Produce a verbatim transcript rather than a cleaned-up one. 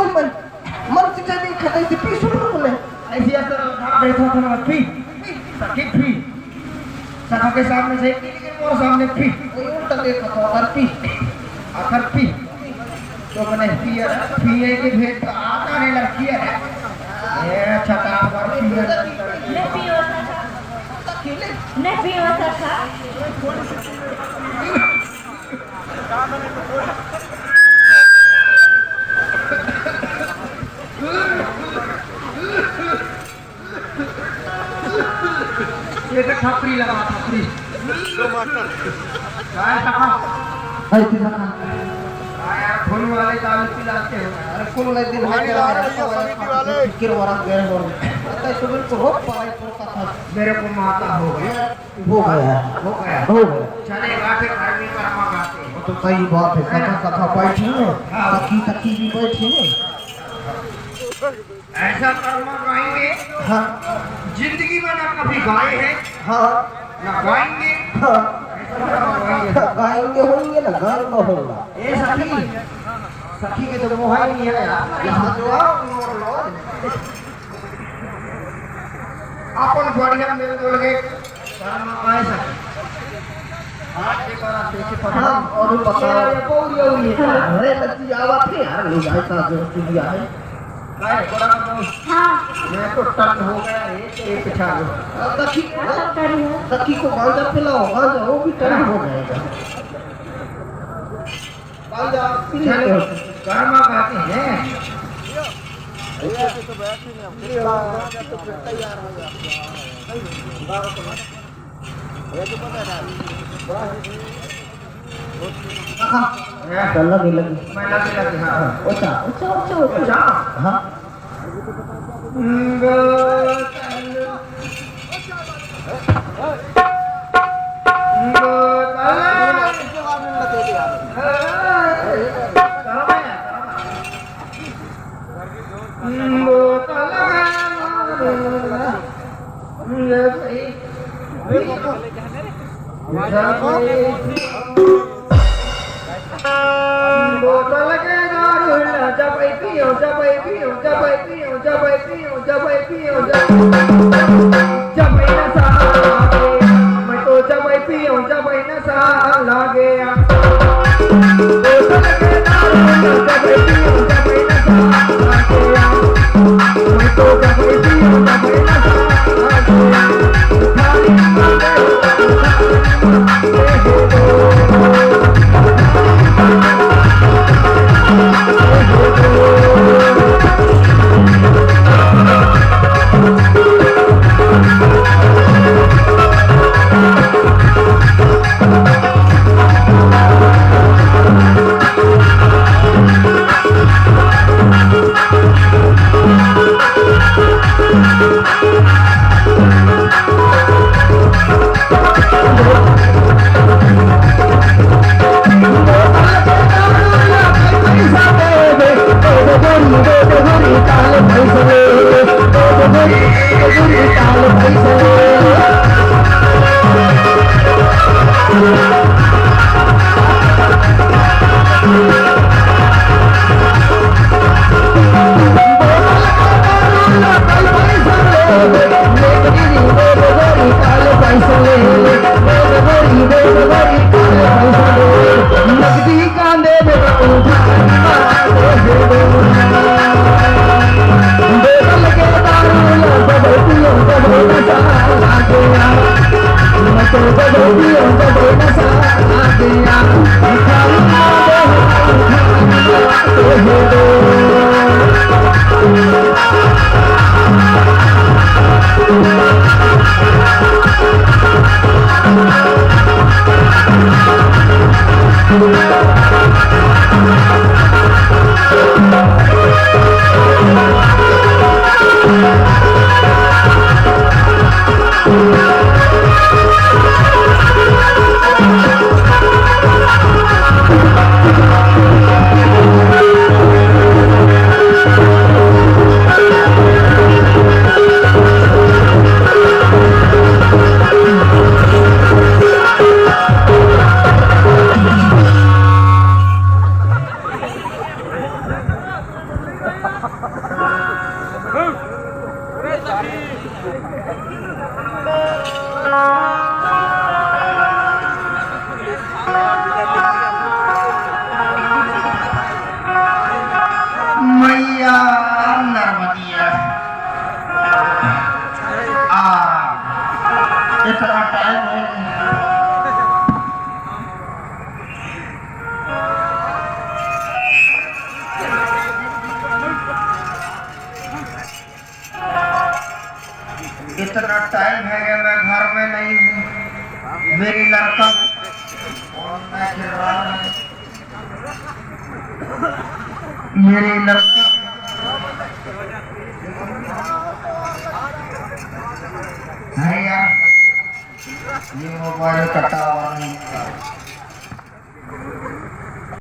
मन, मन से चली खतई से पी सुन को ले। ऐसी असर धार बैठा था ना, पी, पी, सखी पी। सखा के सामने से पी, लेकिन मोर सामने पी। वो उल्टा देखा था, अगर पी। अगर पी। तो मैंने पिया, पिए के भेद तो आता नहीं लड़की है। ए, अच्छा, काम कर, पिया। नहीं पियो सखा। नहीं पियो सखा। ये तो खपरी लगा, खपरी। काय सखा? हाय, ते सखा। काय यार, फोन वाले दारू पिलाते हो। अरे, फोन वाले दिन है, पानी ला रही है, समिति वाले। फिक्र वाला गैर हो। अरे, तो बिल्कुल हो पाए, तो कथा। मेरे को माता हो गया। हो गया। हो गया। हो गया। चले गाते घर में कर्मा गाते। वो तो सही बात है, सखा, सखा बैठी है, हाँ। सखी, सखी भी बैठी है। ऐसा कर्मा गाएंगे, हाँ। जिंदगी में ना कभी गाए हैं, हाँ। ना गाएंगे। हाँ। ऐसा कर्मा गाएंगे। गाएंगे होंगे ना, गाएंगे होगा। ए सखी, सखी के तो मोहाई नहीं है यार। यहाँ जो आओ, मोर लो। अपन बढ़िया मिलजुल के धर्म पाए सके। आज के बाद देखे तो हम और भी पता है, ये पौड़ी और ये क्या है? लड़की आवा थे यार, ले जाए ता जो तू लिया है। काय बड़ा तो हाँ। मैं तो टन हो गया रे, तेरे पिछा लो। सखी, सखी को गांजा पिलाओ, गांजा वो भी टन हो जाएगा। चलो, कर्मा गाते हैं। हाँ। लगी, लगी। मैं लगी, लगी, हाँ। हाँ, ऊंचा, ऊंचा, ऊंचा, ऊंचा। ऊंचा? हाँ। बोतल के दारू ला, जब पियो, जब पियो, जब पियो, जब पियो, जब पियो, जब, जब नशा लागे, मैं तो जब पियो, जब नशा लागे। बोतल के दारू ला, जब पियो, जब नशा लागे। मैं तो जब पियो, जब नशा लागे। मैया नर्मदिया। आ, इतना टाइम हो इतना टाइम है कि मैं घर में नहीं हूँ। मेरी लड़का मेरी लड़का है यार, ये मोबाइल कटा।